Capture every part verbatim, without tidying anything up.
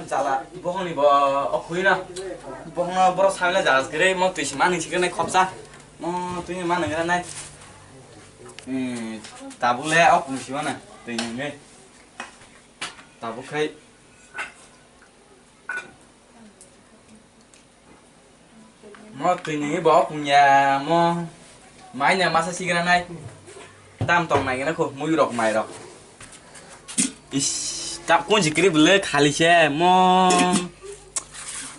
Chala, bohongni bo, o khuina. Bohongno borok sabina jagas kwrwi, mo twi se manwi sikirnai khopsa. Mo twi manwi granai. Hmm, tabuk le o kung siwana, twi nungwi. Tabuk khai. Mo twi nungwi bo kung ya, mo. Mai na masa sigra nai. Tam tong nai gana kho, mui rok mai rok. Is, tap kun jikri bele khali se, mo.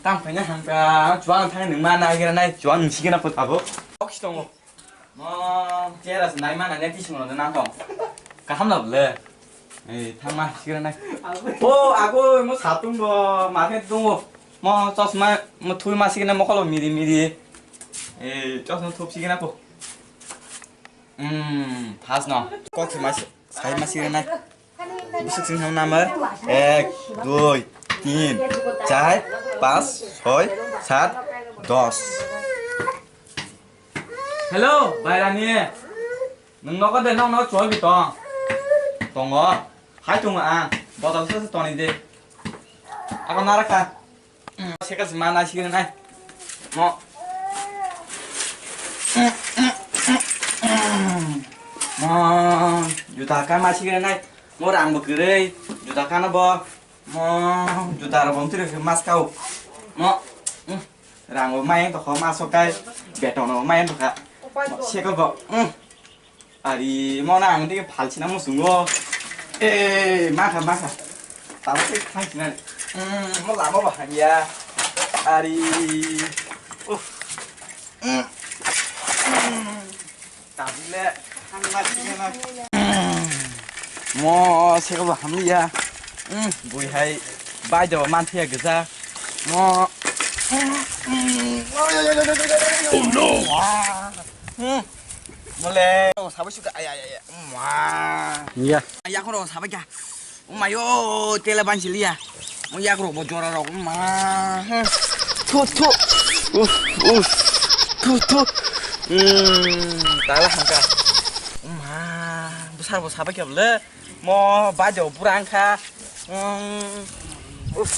Tam khaina hangka, chuang thang nung ma na gira nai, chuang nung sigena kho tabuk. Okis tongo. Mo, chera se nai mana ne tisung no na tong. Kaham na bole. Ei, thang ma sikira nai. O, ago, mo satung bo, ma khe tung bo. Mo chosma, mo thui ma sikina mo kolo miri miri. Ei, chosma thup sikina po. Hmm, thas no. Kok se ma si-, sai ma sikira nai. Bisik sing thang number. Ek, dui, tin, char, panch, soi, sat, dos. Hello, Bairani. Nwng nogo de, nokno choi bi tong? Tongo. Hai tongo ang. Botol se toni de. Ako nara kha. Sekal se mana sikiri nai. Mo. Mo. Juta ka ma sikiri nai. Mo rang bo kwrwi. Juta ka no bo. Mo. Juta ro bom tiri mas kau. Mo. Rango mayang tokha maso kai, betongo mayang tokha. Sekol bo, mm. Ari, mo na ang tike phalsina musungo. Eh, makha, makha. Tamo tei thangsinani. Mm, mo lama bo hamya. Ari, uff. Mm. Mm. Tabuk le thangma thangma. Mo sekol bo hamliya. Hmm, bui hai bai do man thia gesa. Mo. Oh no. Hmm. Mole sabai suka, ay, ay, ay, ay. Ma. Ya. Ya, kono sabai ka. Umayo, tele bansi liya. Mo yak rok bo jora rok, ma. Thu, thu. Uf, uf. Thu, thu. Hmm, tala hangka. Ma, besar bo sabai kya bole. Mo bajo pura angkha. Hmm. Uf.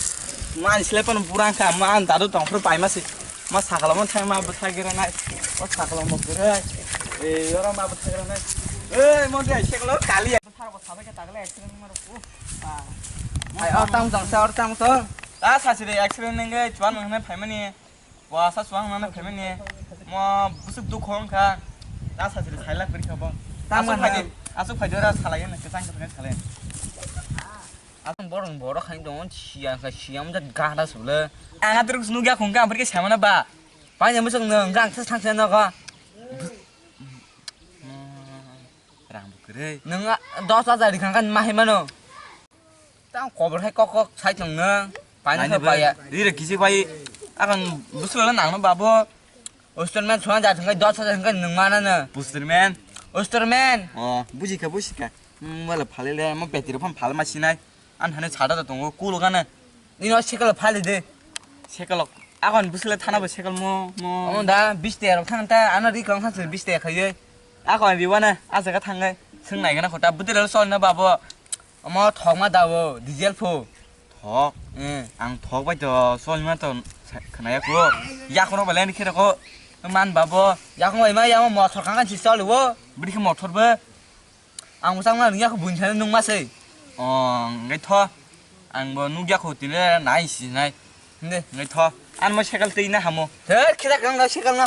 Man sile pan pura angkha. Man dadu tong phru pai masi. Ma sakalo mo thang ma bwtha gira nai. O sakalo mo gira. E, ora ma bwtha gira nai. E, mo dai sekalo kali. Sar bo sabai khe tagle accident wngma rw, uh, ba. Hai, or tang tong, sa or tang tong. Ta sasiri accident nengge chuan nang nai phaimani. Wa sa chuan nang nai phaimani. Mo busuk dukho wngkha. Ta sasiri sailak beri kha bo. Tang asuk ma phaidi, nang. Asuk phaidi ora salai na, kesang kesang salai. Asuk borong borok khain tong, siya kha, siya mujak gada sule. Ang atur nugya khungka, amperke samana ba. Pai na musuk nang, gang sa sang sa nogo. Rang bo kwrwi. Nwng a, dos hajar rikha khe ma hai mano? Tang kobor hai kok kok sai tong nwng. Paina khe paya. Rire kisi bai. Akan buswala nangno babo. Osterman sona ja thangkai dos hajar thangkai nwng mana no. Busterman. Osterman. Oh, bujikha, bujikha. Hmm, wala phalele, mo betri phone phalma sinai. An hane chada da tongo, kulo gana. Nino sekalo phali de. Sekalo. Akon busle thana bo sekal mo, mo. Omo da bis tera rok thang ta, ano ri kong thang bis tera khaiye. Akon riwana, a jaga thangai. Sung nai gana khota, butelo sol na babo. Omo thok ma da bo, diesel pho. Thok? Eh. Ang thok bai to sol ma to sa-, khnaya ko. Ya kono bale ni khera ko. Man babo. Ya kono bai ma ya mo motor kang kan si sol wo. Bidi khe motor bo. Ang mwchang ma nungya kho buini thani nungma se. Oh, hwnkhe tho. Ang bo nukya kho tini nai si nai. Hindi. Hwnkhe tho. An mo sekal twi na hamo. He, kheda kang da sekal na.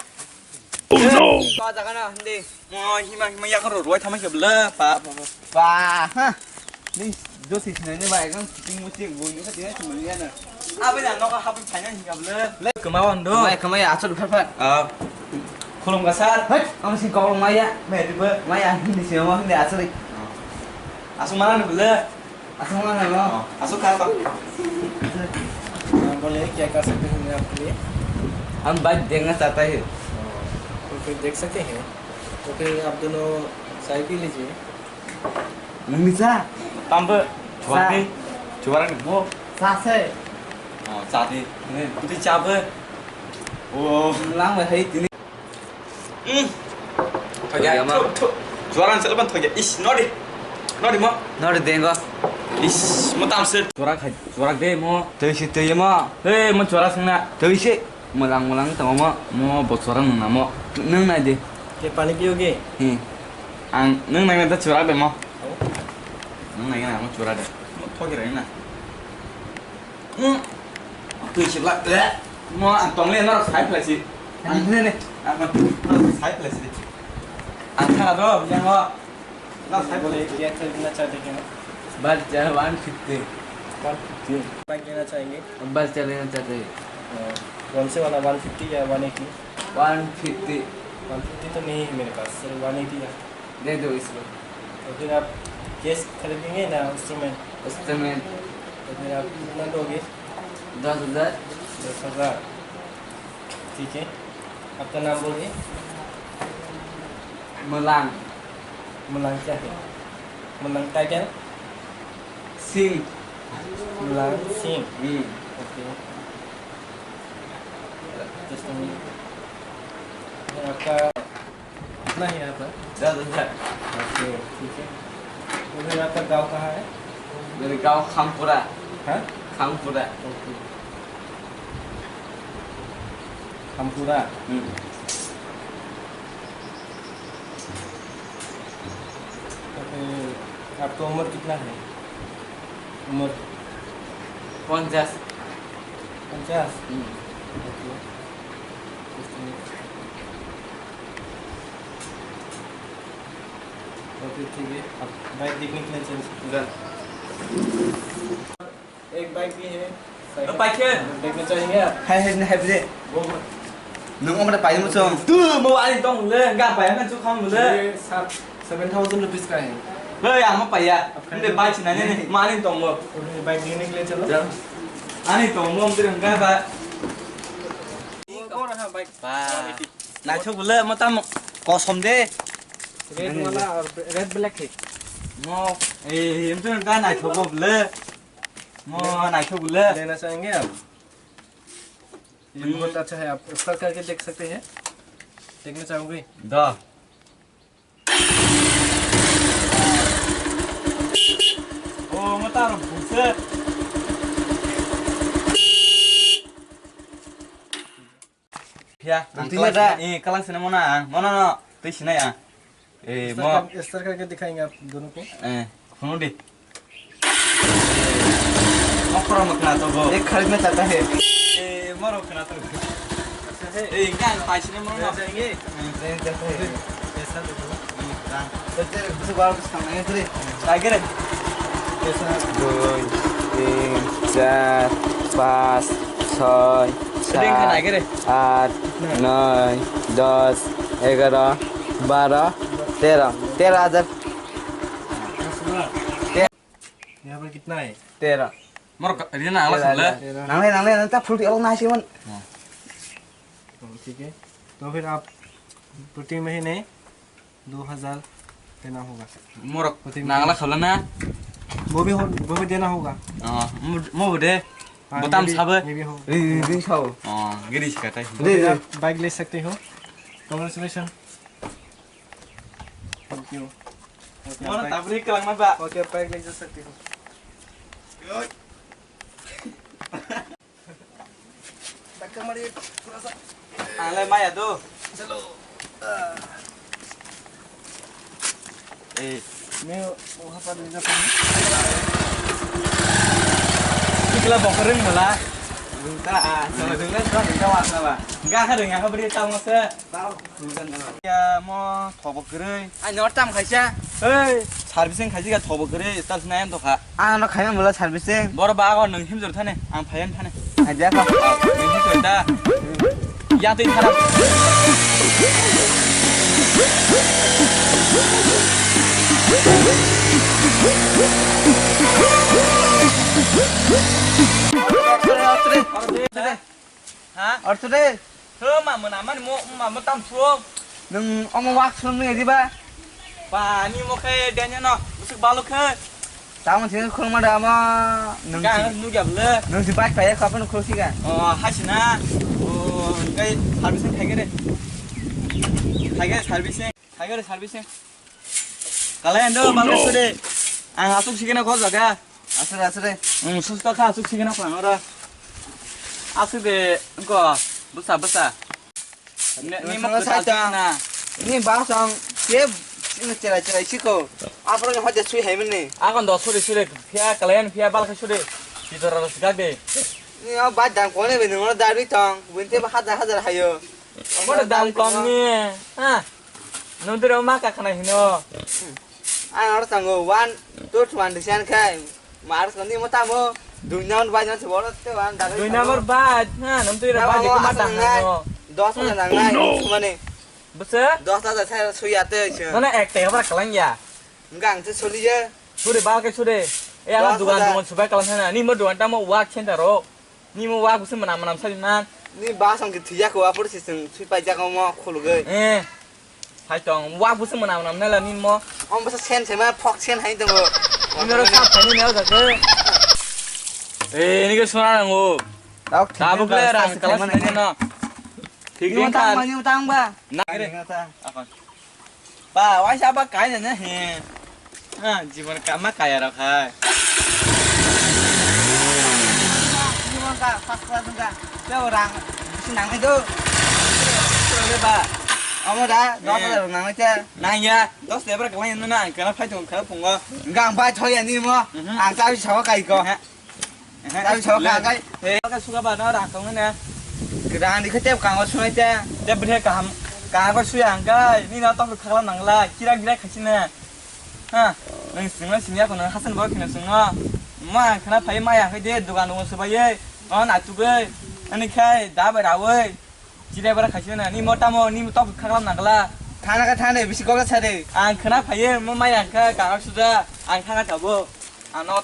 Oh no. Ba jaga na hindi. Mo hima hima ya kho roi thama khe bla. Pa pa pa. Ba ha. Ni do si sinai ni ba ekdom ting mo ting buini kho tini si mo ya na. Abo ya nogo habwi phaina hinga bwle. Le kwma on do. Kwmai, kwmai, aswk phar phar. Ah. Khulumkha sir. Hoi, ang si kok maya. Maya dibo. Maya hindi si mo hindi aswk. Aswk mana ni bwle. Aswk mana no? Oh, aswk kha to. बोले, क्या कर सकते हैं मैं आपके लिए? हम बाइक देखना चाहता है। तो फिर देख सकते हैं। तो फिर आप दोनों चाय पी लीजिए। Nungni cha? Tambo. Cha. Chuwani. Chuwarani mo. Cha se. Oh, cha di. Ni. Kuti cha bo. Oh. Lang bai hai tini. Hmm. Thoya. Thoya ma. Tho, tho. Chuwaran selapan thoya. Is, nori. Nori mo. Nori dengo. Is, mo tamse. Chora khai, chora de mo. Tei se tei mo. He, mo chora sengna. Tei se. Mojang mojang tamo mo, mo bo chora nung namo. Nung nai de. Ke pani piyoge? He. Ang nung nai ta chora de mo. Nung nai na mo chora de. Mo thogi rai na. Hmm. Tui sibla, eh. Mo ang tong le norok sai phlai si. Ang ne ne. Ang norok sai phlai si. Ang thang ado, yang mo. Norok sai phlai. Bolle, क्या खरीदना चाहते हैं? Balcha one fifty. One fifty. Bike लेना चाहेंगे? Balcha लेना चाहते हैं। अ, कौन से वाला, वन फिफ्टी या one eighty? One fifty। One fifty तो नहीं है मेरे पास, सिर्फ वन एटी है। दे दो इसको। तो फिर आप कैश खरीदेंगे ना इंस्टॉलमेंट? इंस्टॉलमेंट। तो फिर आप कितना दोगे? दस हजार। दस हजार। ठीक है। आपका नाम बोलिए। मलांग। मलांग क्या है? मलांग टाइटल? सिंह। मलांग सिंह। हम्म। ओके। Just a minute। आपका कितना है यहाँ पर? दस हजार। ओके, ठीक है। तो फिर आपका गाँव कहाँ है? मेरे गाँव खामपुरा। हाँ? खामपुरा। ओके। खामपुरा? हम्म। तो फिर आपका उम्र कितना है? उम्र? पचास। पचास? हम्म। ओके। ओके, ठीक है। आप बाइक देखने के लिए चल सकते हैं। जा। एक बाइक भी है, साइकिल। बाइक है? देखना चाहेंगे आप? Hai, hai, hai, bre. वो, वो। Nung omra pai mo chong. Tu mo ani tong le, ga pai na chu kham le. ये सात, सेवन थाउजेंड रुपीस का है। Hei, ang ma paiya. Nde bai china ne, ne, ma ani tong mo. Baik, ini ke liye chalo. Ani tong mo, mungkin enggak, Pak. Ba. Naithok bole, mo tam kosom de. Red वाला और red black है। Mo, eh, em tu enggak naithok bole. Mo, naithok bole. लेना चाहेंगे आप? ये बहुत अच्छा है, आप स्टार्ट करके देख सकते हैं। देखना चाहोगे? Da. Oh, mo taro buse. Ya, ang twi kelas da. Eh, kelas ni mo na, ang mo na no, twi sinai ang. Eh, mo. Start कर, start करके दिखाएंगे आप दोनों को। Eh, khunu di. Mo khoro mo khna to bo. एक खरीदना चाहता है। Eh, mo ro khna to. Ei, gan pai sini mo no. Ei, gan pai sini mo no. Ei, gan. Tete, bisa bawa ke sana, ya, Tri? Lagi deh. Dui, tin, char, pas, choi, sat, lagi deh. At, noi, dos, egaro, baro, tero. Tero hajar. यहाँ पर कितना है? Tero. Mor ka-, rina ala khule. Nangle, nangle, nang ta full ti olok nai siman. हाँ, ठीक है। तो फिर आप प्रति महीने दो हज़ार देना होगा। Mor प्रति mहीने। Nangla khule na. वो भी हो, वो भी देना होगा। Ah, mo, mo de. हाँ, botam ये भी, sabe. ये भी हो। Ri, ri, ri sao. Ah, giri sikatai. तो फिर आप बाइक ले सकते हो। Congratulations। Thank you। Mana tabri kelang maba. Oke, baik, lanjut sakti. Dakka mari, kurasa. Ang le maya do. Chalo. Eh. Ini mau apa nih? Ikla bokoring mula. Enggak, ah, sama dengan tuh, enggak warna, Bang. Enggak, ada enggak beri tahu masa. Ya, mo thobo kwrwi. Ani no tam khaisa. Hey, servicing khaisi ga thobo kwrwi, tal sina em tokha. Ano khaima mula servicing. Boro ba agon nung himjor thane, ang phayan thane. Aja kha. Nung himjor da. Ya tei thara. Ha? Ortho de. Tho ma muna mani mo ma mo tam suo. Nung omo wak sum ni diba? Ba ni mo khe danya no. Busuk balu khe. Tamo sini khulma da ma. Nung ga si nu ga bule. Nung si bike paya khapa nu khulsi ga. Oh, hasina. Oh, kai servicing khai gere. Khai gere servicing. Khai gere servicing. Kala endo balu sore. Ang asuk sikena ko jaga. Aswk, aswk de. Hmm, susto kha, aswk sikena phang ora. Aswk de, engko, bwsa, bwsa. Ne, ni Nang mok sana kwtal sai ta. Na. Ni ba song, ke, ni chera, chera, siko. Apro ni hoja sui hai mene. Akon do suri, suri, phia kalayan, phia balkha suri. Pitor ro sigak de. Ni o ba dam kone be, nungro darwi tong. Bunte ba hajar, hajar hayo. Mo dam kom ni. Ha. Nung dure ma ka khana hino. Ang oro tango one, two, one design khai. Mar sani mo tamo, dui number baj na boro te wan dagwi. Dui number baj, ha, nung tui ra baj ko mata nangnai. Dos hajar nangnai, mane. Bese? Dos hajar sai suya te. Nana ek tega bara kalang ya. Enggak, ang te soli ya. Suri ba ke suri. Eh, ala dugan, dugan subai kalang sana. Ni mo dugan tamo work center ro. Nimo wa busi mwnam mwnam sadi man. Ni ba song ke thiya ko apor si sung sui pai jak mo khulugoi. Eh. Hai tong wa busi mwnam mwnam nela nimo. Om basa sen sen ma phok sen hai tongo. Nino ro sa phani neo jak. Eh, ni ke sona nango. Tabuk le rang kalas nai no. Thik din khan. Ni tang ba. Na re. Akon. Ba, waisa ba kai na he. Ah, jibon kama kaya rok hai. Jibon ka, first class ka. Teo rang, bisi nang nai do. Ba. Amo da, dos hajar nang nai te. Nang ya, dos lebar ka nang na, ang kana phai tong, kana pungo. Enggak, ang bai thoya ni mo. Mhm. Ang ta bi sawa kai ko. He. Tei sok kha kai. He, ka suga ba na rang tong ne. Rang di khe tep kang o sunai te. Tep bri kaham. Kang o suya ang kai. Ni na tong khakla nang la. Kira kira khachi ne. Ha. Nang sing na sing ya ko na hasan bo khina sung no. Ma khana phai ma ya khai de dugan dugan subai ye. O na tu ge. Ani khai da bai ra wei. Kira bara khachi na. Ni mo tamo ni mo tong khakla nang la. Thana ka thane bisi gol sa de. Ang khana phai ye mo ma ya kha kang o suja. Ang thanga thabo. Ang no